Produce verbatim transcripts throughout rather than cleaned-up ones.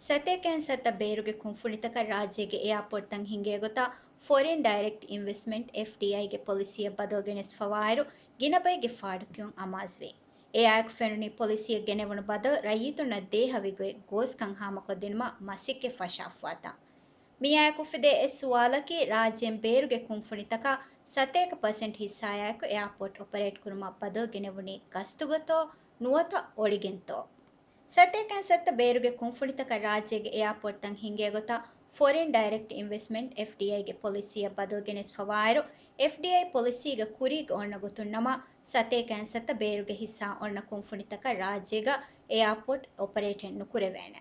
ސަތޭކައިން ސައްތަ ބޭރުގެ ކުންފުނިތަކަށް ރާއްޖޭގެ އެއާޕޯޓްތައް ހިންގޭ ގޮތަށް ފޮރިން ޑައިރެކްޓް އިންވެސްޓްމަންޓް، އެފްޑީއައި، ގެ ޕޮލިސީއަށް ބަދަލު ގެނެސްފަވާއިރު، ގިނަ ބައެއްގެ ފާޑުކިޔުން އަމާޒުވި. އެއާއެކު ފެނުނީ ޕޮލިސީއަށް ގެނެވުނު ބަދަލު ރައްޔިތުންނަށް ދޭހަވި ގޮތް ގޯސްކަން ހާމަކޮށްދިނުމަށް މަސައްކަތް ފަށާފަވާތަން. މިއާއެކު އުފެދޭ އެއް ސުވާލަކީ، ރާއްޖޭން ބޭރުގެ ކުންފުނިތަކަށް ސަތޭކަ ޕަސެންޓް ހިއްސާއާއެކު އެއާޕޯޓް އޮޕަރޭޓް ކުރުމަށް ބަދަލު ގެނެވުނީ ގަސްތުގަތޯ ނުވަތަ އޮޅިގެންތޯ؟ ސަތޭކައިން ސައްތަ ބޭރުގެ ކުންފުނިތަކަށް ރާއްޖޭގެ އެއާޕޯޓްތައް ހިންގޭ ގޮތަށް ފޮރިން ޑައިރެކްޓް އިންވެސްޓްމަންޓް، އެފްޑީއައި، ގެ ޕޮލިސީއަށް ބަދަލު ގެނެސްފަވާއިރު، އެފްޑީއައި ޕޮލިސީގެ ކުރީގަ އޮންނަ ގޮތުން ނަމަ، ސަތޭކައިން ސައްތަ ބޭރުގެ ހިއްސާ އޮންނަ ކުންފުނިތަކަށް ރާއްޖޭގަ އެއާޕޯޓް އޮޕަރޭޓެއް ނުކުރެވޭނެ.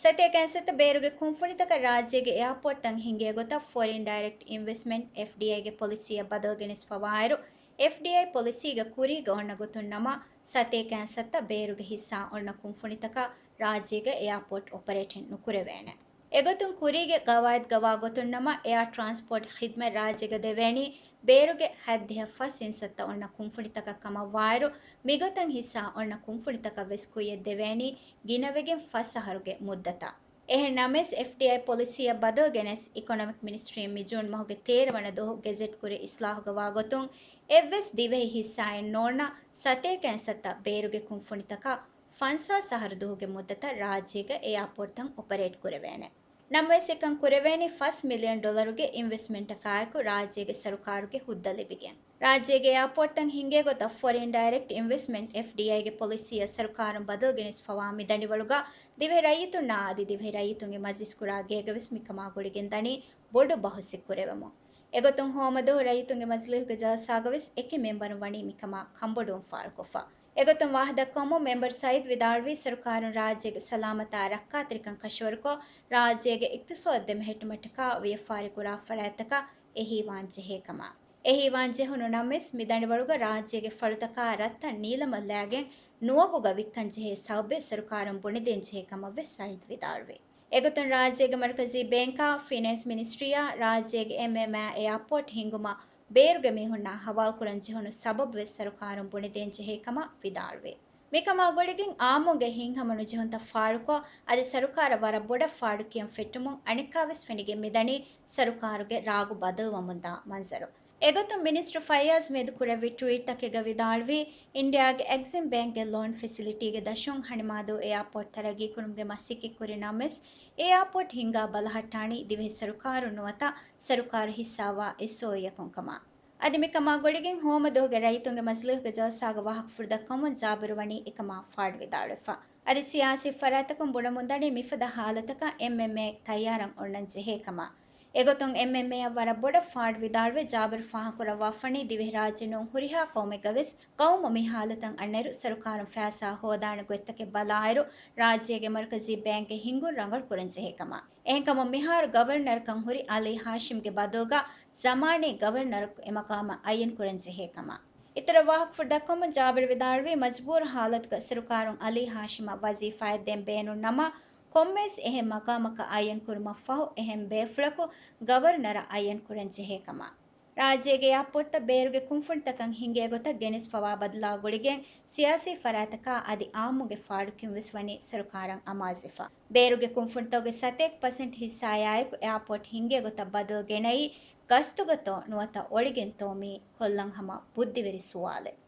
ސަތޭކައިން ސައްތަ ބޭރުގެ ކުންފުނިތަކަށް ރާއްޖޭގެ އެއާޕޯޓްތައް ހިންގޭ ގޮތަށް ފޮރިން ޑައިރެކްޓް އިންވެސްޓްމަންޓް، އެފްޑީއައި، ގެ ޕޮލިސީއަށް ބަދަލު ގެނެސްފަވާއިރު، އެފްޑީއައި ޕޮލިސީގެ ކުރީގަ އޮންނަ ގޮތުން ނަމަ، ސަތޭކައިން ސައްތަ ބޭރުގެ ހިއްސާ އޮންނަ ކުންފުނިތަކަށް ރާއްޖޭގަ އެއާޕޯޓް އޮޕަރޭޓެއް ނުކުރެވޭނެ. އެގޮތުން ކުރީގެ ގަވާއިދުގަ ވާ ގޮތުން ނަމަ، އެއާ ޓްރާންސްޕޯޓް ޚިދްމަތް ރާއްޖޭގަ ދެވޭނީ ބޭރުގެ ހަތްދިހަ ފަސް އިންސައްތަ އޮންނަ ކުންފުނިތަކަށް ކަމަށްވާއިރު، މިގޮތަށް ހިއްސާ އޮންނަ ކުންފުނިތަކަށް ވެސް ކުއްޔަށް ދެވޭނީ ގިނަވެގެން ފަސް އަހަރުގެ މުއްދަތަށް. އެހެން ނަމަވެސް، އެފްޑީއައި ޕޮލިސީއަށް ބަދަލު ގެނެސް، އިކޮނޮމިކް މިނިސްޓްރީން މި ޖޫން މަހުގެ ތޭރަ ވަނަ ދުވަހު ގެޒެޓް ކުރި އިސްލާހުގަ ވާ ގޮތުން، އެއްވެސް ދިވެހި ހިއްސާއެއް ނޯންނަ ސަތޭކައިން ސައްތަ ބޭރުގެ ކުންފުނިތަކަށް ފަންސާސް އަހަރު ދުވަހުގެ މުއްދަތަށް ރާއްޖޭގަ އެއާޕޯޓްތައް އޮޕަރޭޓް ކުރެވޭނެ. ނަމަވެސް، އެކަން ކުރެވޭނީ ފަސް މިލިއަން ޑޮލަރުގެ އިންވެސްޓްމަންޓަކާއެކު ރާއްޖޭގެ ސަރުކާރުގެ ހުއްދަ ލިބިގެން. ރާއްޖޭގެ އެއާޕޯޓްތައް ހިންގޭ ގޮތަށް ފޮރިން ޑައިރެކްޓް އިންވެސްޓްމަންޓް، އެފްޑީއައި، ގެ ޕޮލިސީއަށް ސަރުކާރުން ބަދަލު ގެނެސްފަވާ މި ދަނޑިވަޅުގަ ދިވެހި ރައްޔިތުންނާ އަދި ދިވެހި ރައްޔިތުންގެ މަޖިލިސް ކުރާ ގޭގަވެސް މިކަމާ ގުޅިގެން ދަނީ ބޮޑު ބަހުސެއް ކުރެވެމުން. އެގޮތުން ހޯމަ ދުވަހު ރައްޔިތުންގެ މަޖިލީހުގެ ޖަލްސާގަވެސް އެކި މެމްބަރުން ވަނީ މިކަމާ ކަންބޮޑުވުން ފާޅުކޮށްފަ. އެގޮތުން ވާހަކަދައްކަވަމުން މެމްބަރު ސައީދު ވިދާޅުވީ، ސަރުކާރުން ރާއްޖޭގެ ސަލާމަތާ ރައްކާތެރިކަން ކަށަވަރުކޮށް، ރާއްޖޭގެ އިޤްތިޞާދު ދެމެހެއްޓުމަށްޓަކާ ވިޔަފާރި ކުރާ ފަރާތްތަކަށް އެހީވާން ޖެހޭ ކަމަށް. އެހީވާން ޖެހުނު ނަމަވެސް، މި ދަނޑިވަޅުގަ ރާއްޖޭގެ ފަޅުތަކާ ރަށްތައް ނީލަމަށް ލައިގެން ނުވަގުގަ ވިއްކަން ޖެހޭ ސަބަބެއް ސަރުކާރުން ބުނެދޭން ޖެހޭ ކަމަށްވެސް ސައީދު ވިދާޅުވި. އެގޮތުން ރާއްޖޭގެ މަރުކަޒީ ބޭންކާ، ފިނޭންސް މިނިސްޓްރީއާ، ރާއްޖޭގެ އެމްއެމްއޭ އެއާޕޯޓް ހިންގުމަށް ބޭރުގެ މީހުންނާ ހަވާލުކުރަން ޖެހުނު ސަބަބުވެސް ސަރުކާރުން ބުނެދޭން ޖެހޭ ކަމަށް ވިދާޅުވި. މިކަމާ ގުޅިގެން އާއްމުންގެ ހިތްހަމަ ނުޖެހުންތައް ފާޅުކޮށް، އަދި ސަރުކާރަށް ވަރަށް ބޮޑަށް ފާޑުކިޔަން ފެއްޓުމުން އަނެއްކާވެސް ފެނިގެން މިދަނީ ސަރުކާރުގެ ރާގު ބަދަލުވަމުންދާ މަންޒަރު. އެގޮތުން މިނިސްޓަރު ފައްޔާޒް މިއަދު ކުރެއްވި ޓްވީޓްތަކެއްގަ ވިދާޅުވީ، އިންޑިއާގެ އެގްޒިމް ބޭންކްގެ ލޯން ފެސިލިޓީގެ ދަށުން ހަނިމާދޫ އެއާޕޯޓް ތަރައްގީކުރުމުގެ މަސައްކަތްކުރި ނަމަވެސް، އެއާޕޯޓް ހިންގާ ބަލަހައްޓާނީ ދިވެހި ސަރުކާރުން ނުވަތަ ސަރުކާރު ހިއްސާވާ އެސްއޯއީއަކުން ކަމަށް. އަދި މިކަމާ ގުޅިގެން ހޯމަ ދުވަހުގެ ރައްޔިތުންގެ މަޖިލީހުގެ ޖަލްސާގަ ވާހަކަފުޅު ދައްކަވަމުން ޖާބިރު ވަނީ އެކަމާ ފާޑު ވިދާޅުވެފަ. އަދި ސިޔާސީ ފަރާތްތަކުން ބުނަމުންދަނީ މިފަދަ ހާލަތަކަށް އެމްއެމްއޭ ތައްޔާރަށް އޮންނަން ޖެހޭ ކަމަށް. އެގޮތުން އެމްއެމްއޭއަށް ވަރަށް ބޮޑަށް ފާޑު ވިދާޅުވެ ޖާބިރު ފާހަގަކުރައްވާފަނީ ދިވެހިރާއްޖެ ނޫން ހުރިހާ ޤައުމެއްގަވެސް ޤައުމު މި ހާލަތަށް އަންނައިރު ސަރުކާރުން ފައިސާ ހޯދާނެ ގޮތްތަކެއް ބަލާއިރު ރާއްޖޭގެ މަރުކަޒީ ބޭންކްގެ ހިންގުން ރަނގަޅުކުރަން ޖެހޭ ކަމަށް. އެހެންކަމުން މިހާރު ގަވަރުނަރަކަށް ހުރި އަލީ ހާޝިމްގެ ބަދަލުގަ ޒަމާނީ ގަވަރުނަރަކު އެ މަޤާމަށް އައްޔަން ކުރަން ޖެހޭ ކަމަށް. އިތުރަށް ވާހަކަފުޅު ދައްކަވަމުން ޖާބިރު ވިދާޅުވީ، މަޖުބޫރު ހާލަތުގަ ސަރުކާރުން އަލީ ހާޝިމަށް ވަޒީފާއެއް ދޭން ބޭނުން ނަމަ، ކޮންމެވެސް އެހެން މަޤާމަކަށް އައްޔަން ކުރުމަށްފަހު އެހެން ބޭފުޅަކު ގަވަރުނަރަށް އައްޔަން ކުރަން ޖެހޭ ކަމަށް. ރާއްޖޭގެ އެއާޕޯޓްތައް ބޭރުގެ ކުންފުނިތަކަށް ހިންގޭ ގޮތަށް ގެނެސްފަވާ ބަދަލާ ގުޅިގެން ސިޔާސީ ފަރާތަކާ އަދި އާއްމުގެ ފާޑުކިޔުން ވެސް ވަނީ ސަރުކާރަށް އަމާޒުވެފަ. ބޭރުގެ ކުންފުނިތަކުގެ ސަތޭކަ ޕަސެންޓް ހިއްސާއާއެކު އެއާޕޯޓް ހިންގޭ ގޮތަށް ބަދަލު ގެނައީ ގަސްތުގަތޯ ނުވަތަ އޮޅިގެންތޯ މީ ކޮށްލަން ހަމަ ބުއްދިވެރި ސުވާލެއް.